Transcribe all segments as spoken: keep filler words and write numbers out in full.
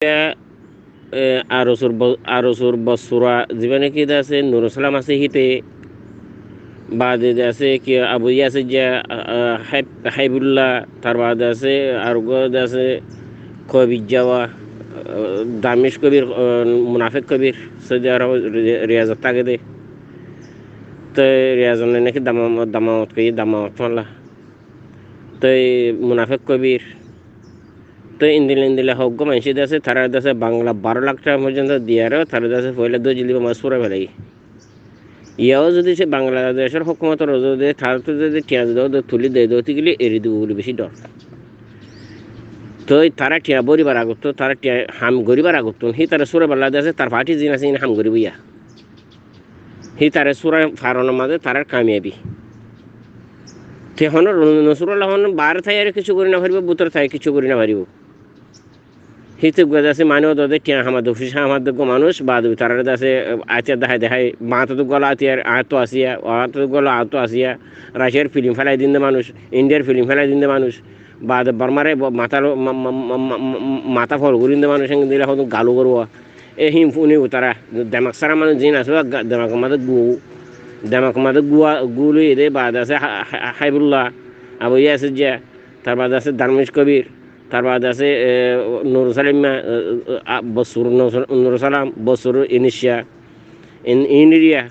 Ita, e, Arsur Bo-, Arsur Bossura, zibá niki de asé, Nurul Salam asé híte, baade de asé ki Abu Yasir ze, a, a, Haib-, Haibullah, tar baade asé, ar uggwá de asé, Kobir Jawa, a, Darmish Kobir, a, Munafik Kobir, Saudi Arab ri-, riyazot táke de. Toi riyazot nai niki dama-, damawot koi, damawot falla. Toi Munafik Kobir. Toi endilla endilla hoggwá maincé de asé, tará de asé Bangla baró lak taka foijjonto diyaró, tará de asé foila dóri dibo, mane súrai félaibo. Iyá ó zodi se Bangladecór hókumotor zodi tará to zodi tiañ zodi ó tuli de, de óti gele eri dibo buli beci dor. Toi tará tiañ bóribar agottú, tará tiañ ham goríbar agottú, hítaré súrai félai de asé, tar fáti zin asé, in ham goríbo iyá. Hítaré súrai faronor mazé tarár kamiyabi. Te honó Nasrullah honó baáre táiyaré kessú gorí no faribó, bútore táiyaré kessú gorí no faribó. Híte uggwá de asé mane ó de tiañ hamade, fuisá hamade uggwá manúic, baade taráre de asé atiyar dehái dehái, baáñtot uggwá átiyar, añáttu asé, añáttot uggwá áttu asé, Raciyar filim félai din de manúic, Indiyar filim félai din de manúic, baade Bormáre bo-, matá lo-, ma-, ma-, matá fol gorí din de manúic, héndilla hodún galu goró. E hín fúni utará, demak sára manúic zin asé, ga-, demakor mazé gu-, demakor mazé gua-, gul óiye de, baade asé Ha-, Ha-, Haibullah, Abu Yasir ze, tar baade asé Darmish Kobir, tar baade asé, e, Nur Salim, e, e, a, Bosur Nur, Nur Salam, Bosur Inisha, In-, Iniriya.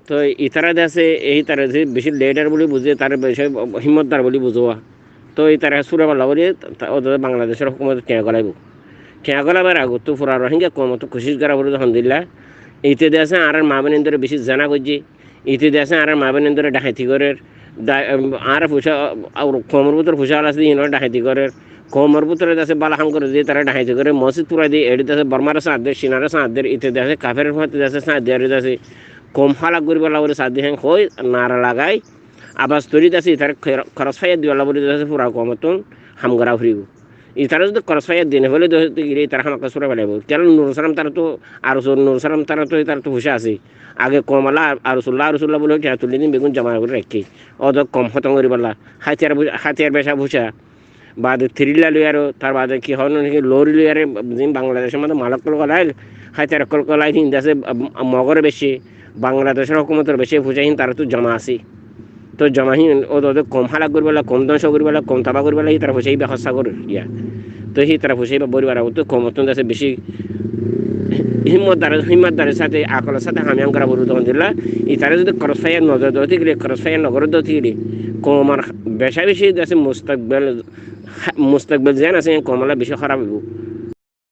Toi itará de asé, e itará de asé beci lidar buli buzé, tará beci himmotdar buli buzó. Toi itará súrai félaibo buli, ta-, ó de Bangladecór hókumote tiañ golaibo. Tiañ golaibar agottú fura Rohingya koumottú kucíc gorá foribo de hondilla. Ite de asé añárar maa boinindóre beci zena goijjé. Ite de asé añárar maa boinindóre dhahaiti gorér. Da-, em, añárar fuisá, a, a, koumor bútore fuisá ala asé de, inoré dhahaiti gorér. Koumor bútore de asé bála ham gorér de, tará dhahaiti gorér. Mosjid furai de, eçé de asé Bormáre sáñt der, Cinare sáñt der, ite de asé kaferor fúañti de asé sáñt der, de asé koum hálak goríbolla buli sáñt de, héen hoi nara lagai, abas tuili de asé, itaré kor-, crossfire dibolla buli de asé, fura koumottún ham gorá foribo. Itará zodi crossfire di no félai de, de gile itará hámakka súrai félaibo. Kiyólla Nur Salam tará to, Arsur Nur Salam tará to, itará to fuisá asé. Age koum ala Arsullah, Arsullah buli tiañ tuli din beggún joma gorí raikké. Ó de koum hótom goríbolla. Hátiyar bu-, hátiyar beca fuisá. Baade tirilla loiyaró, tar baade ki hoó niki lori loiyaré, zin Bangladecór mazé mal ókkol golail, hátiyar ókkol golail, hín de asé, a, a, Mogore beci, Bangladecór hókumotor beci fuisá hín taráttu joma asé. Toi joma hín ó de koum hálak goríbolla, koum dóngco goríbolla, koum tabá goríbolla, hítará fuisá íba hóssa gorér, iyá. Toi hítará fuisá íba bóribar agottú koumottún de asé beci himmotdar, himmotdarir sáte, akolor sáte ham yián gorá foribo de hondilla. Itará zodi crossfire no de, de óti gile, crossfire no goré de óti gile, koumor beca beci de asé mustakbel, ha-, mustakbel ziyan asé, koum ala beci hóraf óibo.